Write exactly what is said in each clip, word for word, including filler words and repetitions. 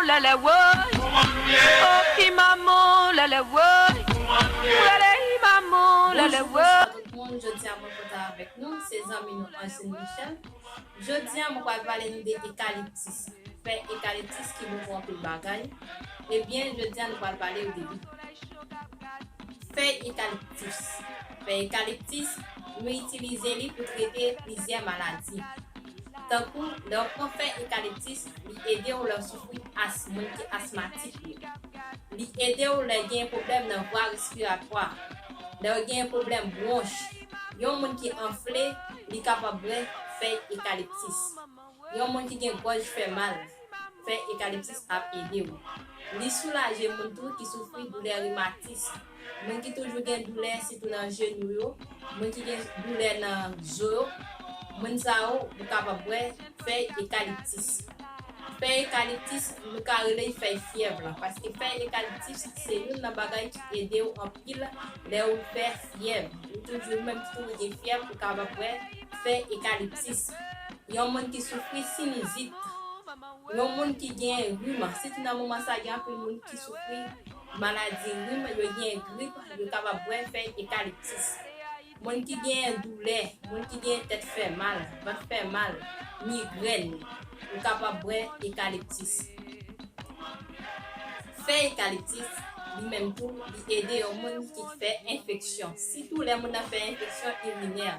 Lèlè woy. Oh, i manman, lèlè woy. Prale i manman, lèlè woy. Bonjou, bonswa tout moun. Jodi a mwen kontan avèk nou. Se zanmi nou Angeline Michel. Jodi a mwen pral pale nou de ekaliptis. Fèy ekaliptis ki bon pou anpil bagay. Ebyen, jodi a nou pral pale yo de li. Fèy ekaliptis. Fèy ekaliptis, nou itilize li pou trete plizyè maladi. Tankou, lè w pran fèy ekaliptis, li ede w lè w soufri asm, moun ki asmatik yo. Li ede w lè gen pwoblèm nan vwa respiratwa. Lè w gen pwoblèm bwonch. Yon moun ki anfle, li kapab bwè fèy ekaliptis. Yon moun ki gen gòj fè mal, fèy ekaliptis ap ede w. Li soulaje moun tou ki soufri doulè rimatis. Moun ki toujou gen doulè, sitou nan jenou yo, moun ki gen doulè nan zo yo, moun sa yo, ou kapab bwè fèy ekaliptis. Fèy ekaliptis, nou ka rele l fèy fyèv la, paske fèy ekaliptis se youn nan bagay ki ede w anpil lè ou fè fyèv. Ou toujou, menm si ou gen fyèv, ou kapab bwè fèy ekaliptis. Yon moun ki soufri sinizit, yon moun ki gen rim, sitou nan moman sa, gen anpil moun ki soufri maladi rim, yo gen grip, yo kapab bwè fèy ekaliptis. Moun ki gen doulè, moun ki gen tèt fè mal, vant fè mal, migrèn, yo kapab bwè ekaliptis. Fèy ekaliptis, li menm tou, li ede yon moun ki fè enfeksyon. Sitou lè moun nan fè enfeksyon irinè.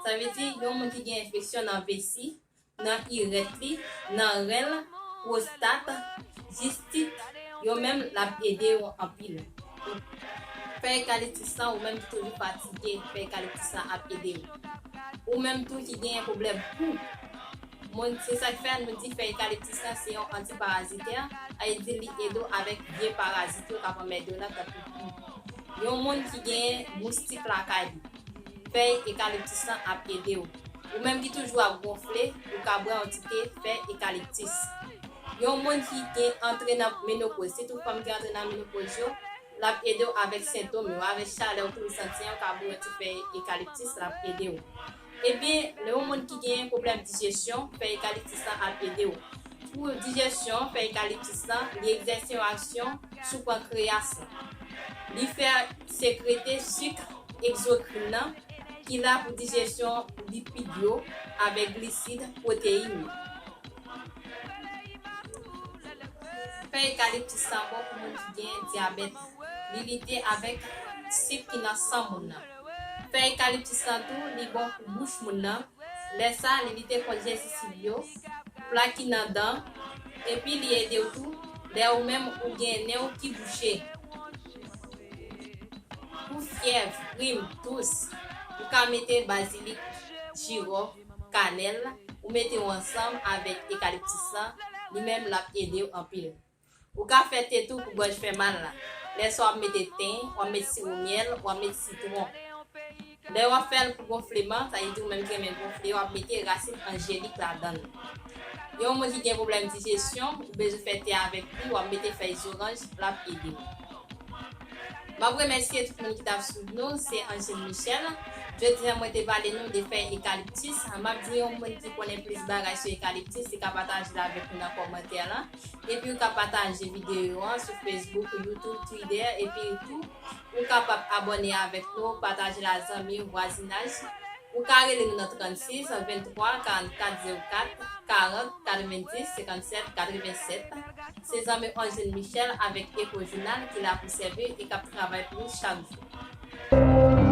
Sa vle di, yon moun ki gen enfeksyon nan vesi, nan irèt li, nan ren l, pwostat, jistit, yo menm l ap ede yo anpil. Fèy ekaliptis lan, ou menm ki toujou fatige, fèy ekaliptis lan ap ede w. Ou menm tou ki genyen pwoblèm pou. Moun, se sa k fè nou di fèy ekaliptis lan se yon antiparazitè, sa vle di li ede w avèk vye parazit yo k ap anmède w la, tankou pou. Yon moun ki genyen moustik lakay li, fèy ekaliptis lan ap ede w. Ou menm ki toujou ap gonfle, ou ka bwè yon ti te fèy ekaliptis. Yon moun ki gen antre nan menopoz, sitou fanm ki antre nan menopoz yo, l ap ede w avèk sentòm yo, avèk chalè ou toujou santi an, ou ka bwè yon ti fèy ekaliptis, l ap ede w. Ebyen, lè yon moun ki gen pwoblèm dijesyon, fèy ekaliptis lan ap ede w. Pou dijesyon, fèy ekaliptis lan, li egzèse yon aksyon sou pankreyas lan. Li fè sekrete sik egzokrin nan, ki la pou dijesyon lipid yo avèk glisid, pwoteyin yo. Fèy ekaliptis lan bon pou moun ki gen dyabèt. Li lite avèk sik ki nan san moun nan. Fèy ekaliptis lan tou, li bon pou bouch moun nan. Lè sa, li lite kont jèsisib yo, pla ki nan dan, epi li ede w tou lè ou menm ou gen nen w ki bouche. Pou fyèv, rim, tous, ou ka mete bazilik, jiròf, kanèl, ou mete yo ansanm avèk ekaliptis lan, li menm l ap ede w anpil. Ou ka fè te tou pou gòj fè mal la. Lè sa w ap mete ten, w ap mete siwo myèl, w ap mete sitwon. Lè w ap fè l pou gonfleman, sa vle di ou menm ki renmen gonfle, w ap mete rasin anjelik ladan l. Yon moun ki gen pwoblèm dijesyon, ou bezwen fè te avèk li, w ap mete fèy zoranj, l ap ede w. M ap remèsye tout moun ki t ap swiv nou, se Angeline Michel. Jodi a, mwen te pale nou de fèy ekaliptis. M ap di yon moun ki konnen plis bagay sou ekaliptis, li ka pataje l avèk nou nan kòmantè lan. Epi ou ka pataje videyo an sou Facebook, YouTube, Twitter, epi tou, ou kapab abòne avèk nou, pataje l a zanmi, vwazinaj. Ou ka rele nou nan trannsis, venntwa, karannkat, zewo kat, karant, katrevendis, senkannsèt, katrevensèt. Se zanmi Angeline Michel avèk Echo Journal ki la pou sèvi e k ap travay pou nou chak jou.